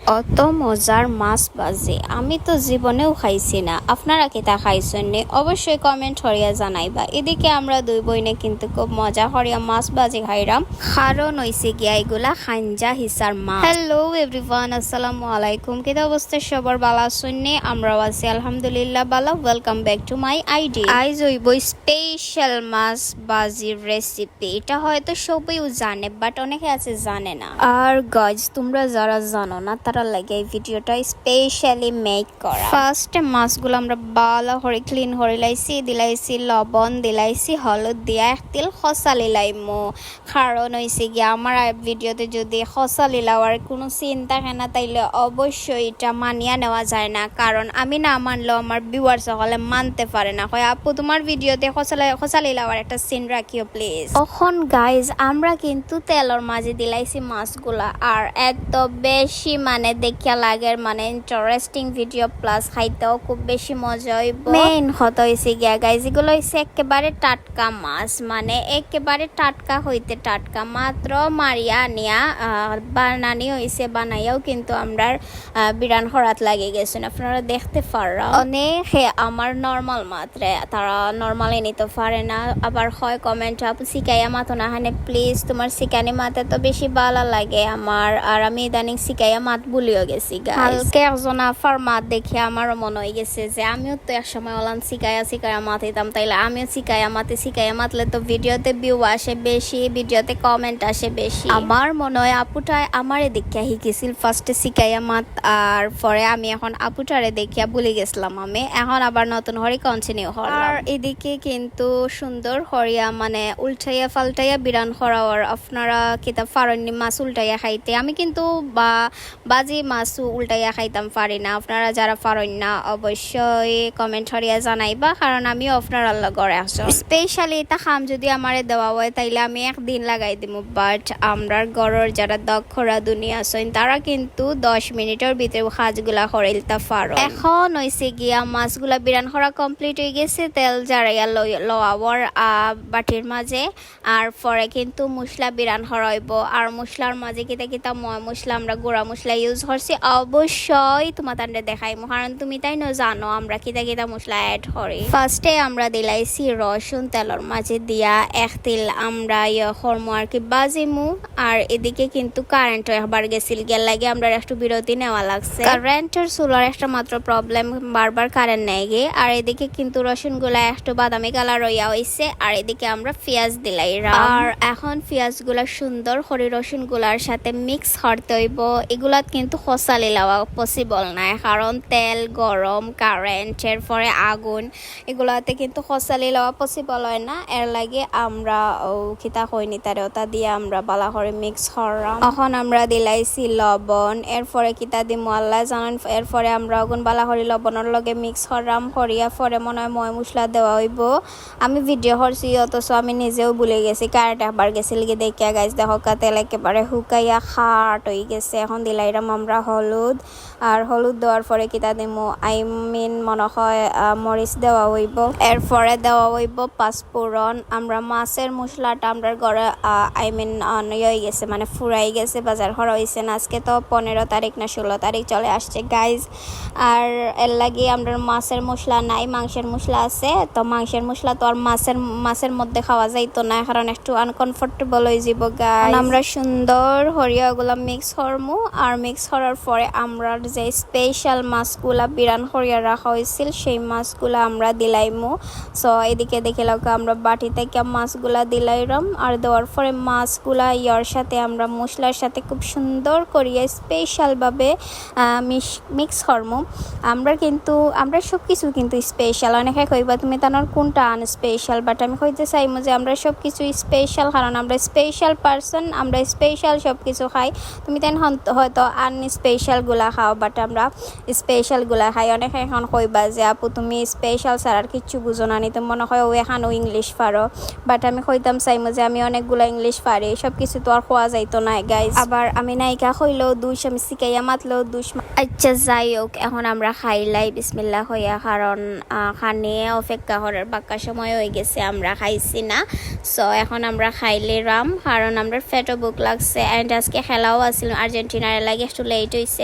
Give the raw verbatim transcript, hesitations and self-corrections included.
অত মজার মাছ ভাজি আমি তো জীবনেও খাইছি না। আপনারা কিতা খাইছইন নি? অবশ্যই কমেন্ট করিয়া জানাইবা। এদিকে আমরা দুই বইনে কিন্তু খুব মজা করিয়া মাছ ভাজি খাইরাম, কারণ অইছে গিয়া এগুলা খাইঞ্জা হিসার মাছ। হ্যালো এভরিওয়ান, আসসালামু আলাইকুম। কিতা অবস্থা সবার? ভালা আছইন নি? আমরাও আছি আলহামদুলিল্লাহ ভালা। Welcome back to my ID. আইজ অইবো স্পেশাল মাছ ভাজির রেসিপি। এটা হয়তো সবেউ জানে, বাট অনেকে আছে জানে না। আর গাইজ, তোমরা যারা জানো না, তারার লাগি এই ভিডিওটা স্পেশালি মেক করা। ফার্স্টে মাছগুলা আমরা ভালা করি ক্লিন করি লাইছি, দিলাইছি লবণ, দিলাইছি হলুদ, দিয়া এক তিল খসালি লাইমু। কারণ অইছে গিয়া আমার ভিডিওতে যদি খসালি লাওয়ার কুনু সিন থাকে না, তাইলে অবশ্যই এটা মানিয়া নেওয়া যায় না, কারণ আমি না মানলেও আমার ভিউয়ার্স সকলে মানতে পারে না। কয়, "আপু, তোমার ভিডিওতে খসালি, খসালি লাওয়ার একটা সিন রাখিও প্লিজ।" অখন গাইজ, আমরা কিন্তু তেলর মাঝে দিলাইছি মাছগুলা, আর এত বেশি মানে দেখিয়া লাগের মানে ইন্টারেস্টিং ভিডিও, প্লাস খাইতেও খুব বেশি মজা অইবো। মেইন কথা অইছে গিয়া গাইজ, এগুলা অইছে একেবারে টাটকা মাছ, মানে একেবারে টাটকা হইতে টাটকা, মাত্র মারিয়া আনিয়া, আহ, বানানি অইছে, বানাইয়াউ কিন্তু আমরার, আহ, বিরান করাত লাগি গেছইন। আপনারা দেখতে পাররা অনেকে আমার নরমাল মাতরে, তারা নরমালি নিতে পারে না, আবার কয় কমেন্ট, "আপু, শিখাইয়া মাতো না হানে প্লিজ, তোমার শিখানি মাতে তো বেশি ভালা লাগে আমার, আর আমি ইদানিং শিখাইয়া মাত ভুলিও গেছি গাইজ।" কালকে একজন আফার মাত দেখে আমারও মনে অই গেছে যে আমিও তো এক সময় অলান শিখাইয়া শিখাইয়া মাতিতাম, তাইলে আমিও শিখাইয়া মাতি, শিখাইয়া মাতলে তো ভিডিওতে ভিউ আসে বেশি, ভিডিওতে কমেন্ট আসে বেশি। আমার মনে অয় আপুটায় আমারে দেখিয়া শিখিছিল ফার্স্টে শিখাইয়া মাত, আর পরে আমি এখন আপুটারে দেখিয়া ভুলি গেছিলাম আমি, এখন আবার নতুন করি কন্টিনিউ করলাম। আর এদিকে কিন্তু সুন্দর করিয়া মানে উল্টাইয়া পাল্টাইয়া বিরান করা, আর আপনারা কিতা পারইন নি মাছ উল্টাইয়া খাইতে? আমি কিন্তু বা ভাজি মাছও উল্টাইয়া খাইতাম পারি না। আপনারা যারা পারইন না, অবশ্যই কমেন্ট করিয়া জানাইবা, কারণ আমিও আপনারার লগর একজন। স্পেশালি এটা কাম যদি আমারে দেওয়া অয়, তাইলে আমি একদিন লাগাই দিমু। বাট আমরার ঘরর যারা দক্ষ রাঁধুনি আছইন, তারা কিন্তু দশ মিনিটর ভিতরে কাজগুলা করিলতা পারইন। এখন অইছে গিয়া মাছগুলা বিরান করা কমপ্লিট অই গেছে, তেল জারাইয়া লই-, লওয়াবর, আহ, বাটির মাঝে। আর পরে কিন্তু মশলা বিরান করা অইবো। আর মশলার মাঝে কিতা কিতা ময় মশলা, আমরা গুঁড়া মশলা ইউজ করছি, অবশ্যই তোমাতানরে দেখাইমু, কারণ তুমি তাইন জানো আমরা কিতা কিতা মশলা অ্যাড করি। ফার্স্টে আমরা দিলাইছি রসুন তেলর মাঝে দিয়া, এক তিল আমরা ইয়ে করমু আর কি, বাজিমু। আর এদিকে কিন্তু কারেন্ট একবার গেছিল, গেল লাগে আমরা একটু বিরতি নেওয়া লাগছে। কারেন্টর চুলার একটা মাত্র প্রবলেম, বারবার কারেন্ট নেয় গে। আর এদিকে কিন্তু রসুনগুলা একটু বাদামি কালার অইয়া অইছে। আর এদিকে আমরা পিয়াজ দিলাইরাম। আর এখন পিয়াজগুলা সুন্দর করি রসুনগুলার সাথে মিক্স করতে অইবো। এগুলাত কিন্তু খসালি লাওয়া পসিবল নায়, কারণ তেল গরম, কারেন্ট, এরপরে আগুন, এগুলাতে কিন্তু খসালি লাওয়া পসিবল অয় না। এর লাগি আমরা ও কিতা কইন ইতারে, ওটা দিয়া আমরা বালা করি মিক্স কররাম। এখন আমরা দিলাইছি লবণ, এরপরে কিতা দিমু আল্লায় জানইন। এরপরে আমরা অগুন বালা করি লবণর লগে মিক্স কররাম, করিয়া পরে মনে অয় ময় মশলা দেওয়া অইবো। আমি ভিডিও করছি, অথচ আমি নিজেও ভুলি গেছি। কারেন্ট একবার গেছিল গি দেখিয়া, গাইজ, দেখউক্কা, তেল একেবারে হুকাইয়া খাট অই গেছে। এখন দিলাইরাম আমরা হলুদ, আর হলুদ দেওয়ার পরে কিতা দিমু, I mean, মনে অয়, আহ, মরিচ দেওয়া অইবো। এরপরে দেওয়া অইবো পাঁচফোড়ন। আমরা মাছর মশলাটা আমরার ঘরে, আহ, I mean, আহ, ইয়ে অই গেছে, মানে ফুরাই গেছে, বাজার করা অইছে না। আজকে তো পনেরো তারিখ না ষোলো তারিখ চলে আসছে, গাইজ। আর এর লাগি আমরার মাছর মশলা নাই, মাংসর মশলা আছে। তো মাংসর মশলা তো আর মাছর, মাছর মধ্যে খাওয়া যাইতো না, কারণ একটু আনকমফোর্টেবল অই যাইবো, গাইজ। আমরা সুন্দর করিয়া ওগুলা মিক্স করমু, আর মিক্স করার পরে আমরার যে স্পেশাল মাছগুলা বিরান করিয়া রাখা অইছিল, সেই মাছগুলা আমরা দিলাইমু। সো এদিকে দেখিলাউক্কা, আমরা বাটি থাকি মাছগুলা দিলাইরাম, আর দেওয়ার পরে মাছগুলা ইয়ার সাথে আমরা মশলার সাথে খুব সুন্দর করিয়া স্পেশালভাবে, আহ, মিশ-, মিক্স করমু। আমরা কিন্তু, আমরা সব কিছু কিন্তু স্পেশাল। অনেকে কইবা, "তুমি তানর কোনটা আনস্পেশাল?" বাট আমি কইতে চাইমু যে আমরা সব কিছু স্পেশাল, কারণ আমরা স্পেশাল পারসন, আমরা স্পেশাল সব কিছু খাই। তুমি তাইন হন-, হয়তো আনস্পেশালগুলা খাও, বাট আমরা স্পেশালগুলা খাই। অনেকে এখন কইবা যে, "আপু, তুমি স্পেশাল ছাড়া আর কিচ্ছু বুঝো না নি, তুমি মনে অয় অউ একখানউ ইংলিশ পারো।" বাট আমি কইতাম চাইমু যে আমি অনেকগুলা ইংলিশ পারি, সব কিছু তো আর কওয়া যাইতো নায়, গাইজ। আবার আমি নায়িকা কইলেও দুষ, আমি শিখাইয়া মাতলেও দুষ। আচ্ছা, যাই হোক, এখন আমরা খাইলাই বিসমিল্লাহ কইয়া, কারণ, আহ, খানিয়ে অপেক্ষা করার বাক্কা সময় অই গেছে, আমরা খাইছি না। সো এখন আমরা খাইলিরাম, কারণ আমরার পেটও ভুক লাগছে। অ্যান্ড আজকে খেলাও আছিল আর্জেন্টিনার, এর লাগি একটু লেট অইছে।